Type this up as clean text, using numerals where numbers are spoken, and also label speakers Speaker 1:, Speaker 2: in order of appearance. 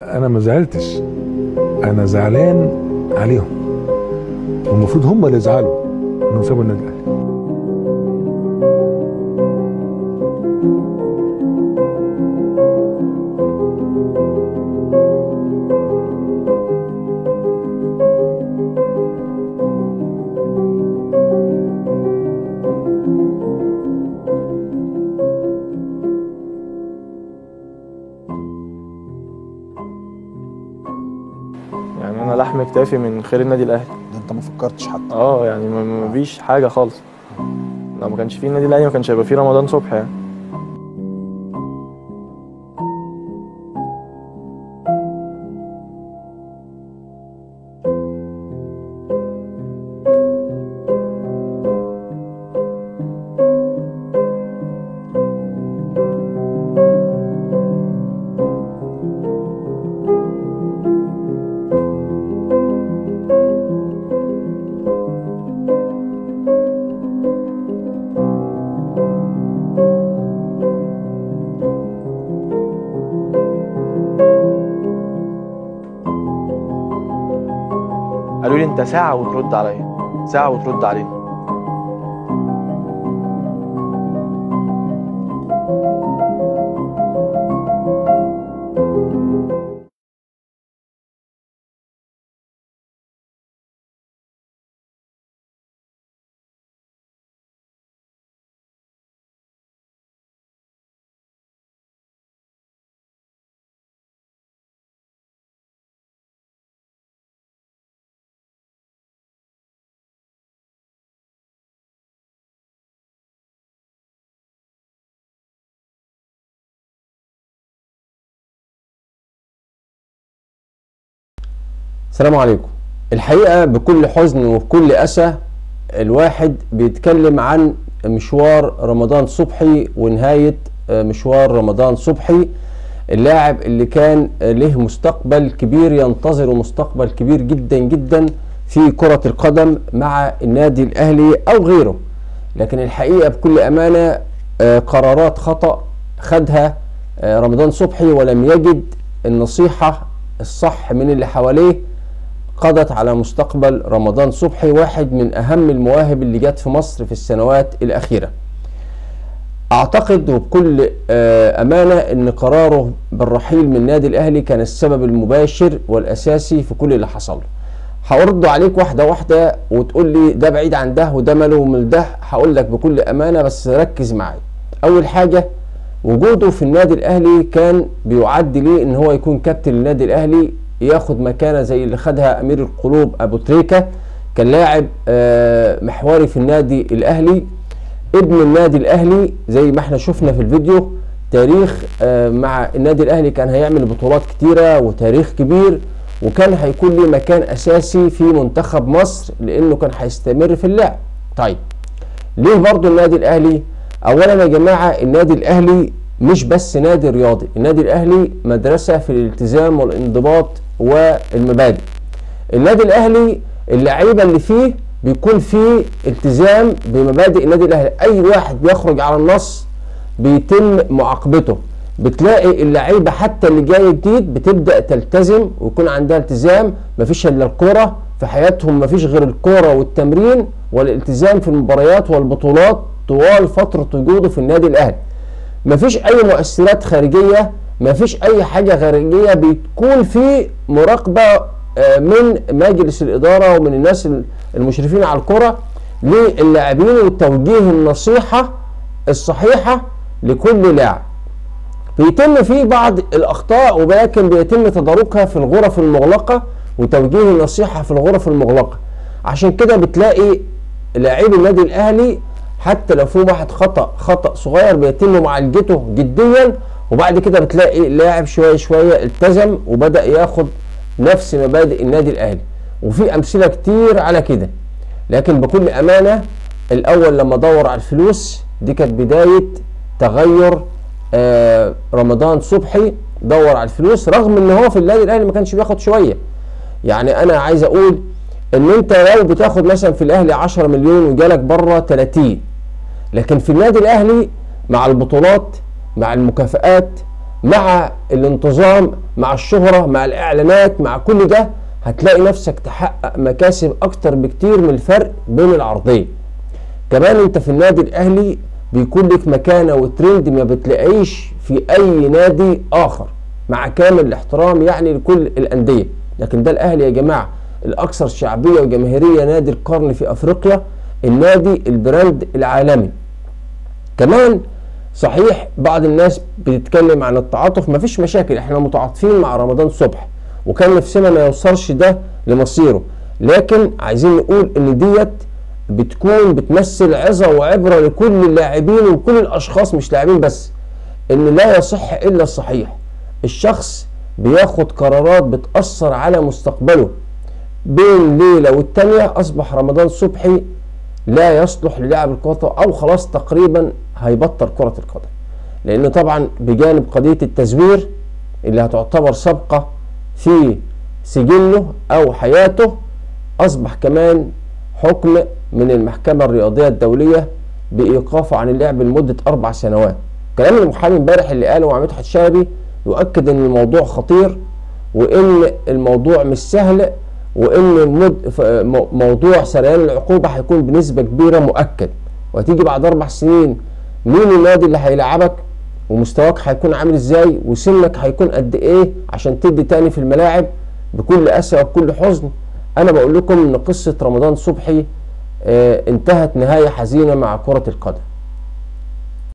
Speaker 1: انا ما زعلتش، انا زعلان عليهم، والمفروض هم اللي يزعلوا انهم سابوا النادي الاهلي.
Speaker 2: يعني انا لحم كتافي من خير النادي الاهلي.
Speaker 3: ده انت ما فكرتش حتى؟
Speaker 2: يعني ما فيش حاجة خالص. لو ما كانش فيه النادي الاهلي ما كانش هيبقى فيه رمضان صبحي يعني. قالوا لي انت ساعة وترد عليا، ساعة وترد علينا.
Speaker 4: السلام عليكم. الحقيقة بكل حزن وبكل أسى الواحد بيتكلم عن مشوار رمضان صبحي ونهاية مشوار رمضان صبحي، اللاعب اللي كان له مستقبل كبير، ينتظره مستقبل كبير جدا جدا في كرة القدم مع النادي الأهلي أو غيره. لكن الحقيقة بكل أمانة قرارات خطأ خدها رمضان صبحي ولم يجد النصيحة الصح من اللي حواليه، قضت على مستقبل رمضان صبحي، واحد من أهم المواهب اللي جت في مصر في السنوات الأخيرة. أعتقد وبكل أمانة أن قراره بالرحيل من النادي الأهلي كان السبب المباشر والأساسي في كل اللي حصل. هرد عليك واحدة واحدة وتقول لي ده بعيد عن ده وده ماله ومال ده، هقول لك بكل أمانة بس ركز معايا. أول حاجة، وجوده في النادي الأهلي كان بيعد ليه إن هو يكون كابتن النادي الأهلي، ياخد مكانة زي اللي خدها أمير القلوب أبو تريكة، كان لاعب محوري في النادي الأهلي، ابن النادي الأهلي زي ما احنا شفنا في الفيديو، تاريخ مع النادي الأهلي، كان هيعمل بطولات كتيرة وتاريخ كبير، وكان هيكون ليه مكان أساسي في منتخب مصر لأنه كان هيستمر في اللعب. طيب ليه برضو النادي الأهلي؟ أولا يا جماعة، النادي الأهلي مش بس نادي رياضي، النادي الأهلي مدرسة في الالتزام والانضباط والمبادئ. النادي الأهلي اللعيبة اللي فيه بيكون فيه التزام بمبادئ النادي الأهلي، أي واحد بيخرج على النص بيتم معاقبته. بتلاقي اللعيبة حتى اللي جاي جديد بتبدأ تلتزم ويكون عندها التزام، مفيش إلا الكورة في حياتهم، مفيش غير الكورة والتمرين والالتزام في المباريات والبطولات طوال فترة وجوده في النادي الأهلي. مفيش أي مؤثرات خارجية، مفيش أي حاجة خارجية، بتكون في مراقبة من مجلس الإدارة ومن الناس المشرفين على الكرة للاعبين وتوجيه النصيحة الصحيحة لكل لاعب. بيتم فيه بعض الأخطاء ولكن بيتم تداركها في الغرف المغلقة وتوجيه النصيحة في الغرف المغلقة. عشان كده بتلاقي لاعبي النادي الأهلي حتى لو في واحد خطأ صغير بيتم معالجته جديا، وبعد كده بتلاقي لاعب شوية شوية التزم وبدأ ياخد نفس مبادئ النادي الأهلي، وفي أمثلة كتير على كده. لكن بكل أمانة الأول لما دور على الفلوس دي كانت بداية تغير رمضان صبحي، دور على الفلوس رغم ان هو في النادي الأهلي ما كانش بياخد شوية. يعني أنا عايز أقول ان انت لو بتاخد مثلا في الأهلي 10 مليون وجالك بره 30، لكن في النادي الأهلي مع البطولات مع المكافآت مع الانتظام مع الشهرة مع الاعلانات مع كل ده هتلاقي نفسك تحقق مكاسب اكتر بكتير من الفرق بين العرضين. كمان انت في النادي الاهلي بيكون لك مكانة وترند ما بتلاقيش في اي نادي اخر، مع كامل الاحترام يعني لكل الاندية، لكن ده الاهلي يا جماعة الاكثر شعبية وجماهيرية، نادي القرن في افريقيا، النادي ال brand العالمي. كمان صحيح بعض الناس بتتكلم عن التعاطف، مفيش مشاكل، احنا متعاطفين مع رمضان صبحي وكان نفسنا ما يوصلش ده لمصيره، لكن عايزين نقول ان ديت بتكون بتمثل عظة وعبرة لكل اللاعبين وكل الاشخاص، مش لاعبين بس، ان لا يصح الا الصحيح. الشخص بياخد قرارات بتأثر على مستقبله، بين ليلة والتانية اصبح رمضان صبحي لا يصلح للعب الكرة، او خلاص تقريبا هيبطل كرة القدم، لان طبعا بجانب قضية التزوير اللي هتعتبر سابقة في سجله او حياته، اصبح كمان حكم من المحكمة الرياضية الدولية بايقافه عن اللعب لمدة 4 سنوات. كلام المحامي امبارح اللي قاله مع مدحت شلبي يؤكد ان الموضوع خطير، وان الموضوع مش سهل، وان موضوع سريان العقوبة هيكون بنسبة كبيرة مؤكد، وهتيجي بعد 4 سنين مين النادي اللي هيلعبك، ومستواك هيكون عامل ازاي، وسنك هيكون قد ايه عشان تدي تاني في الملاعب. بكل اسى وبكل حزن انا بقول لكم ان قصة رمضان صبحي انتهت نهاية حزينة مع كرة القدم.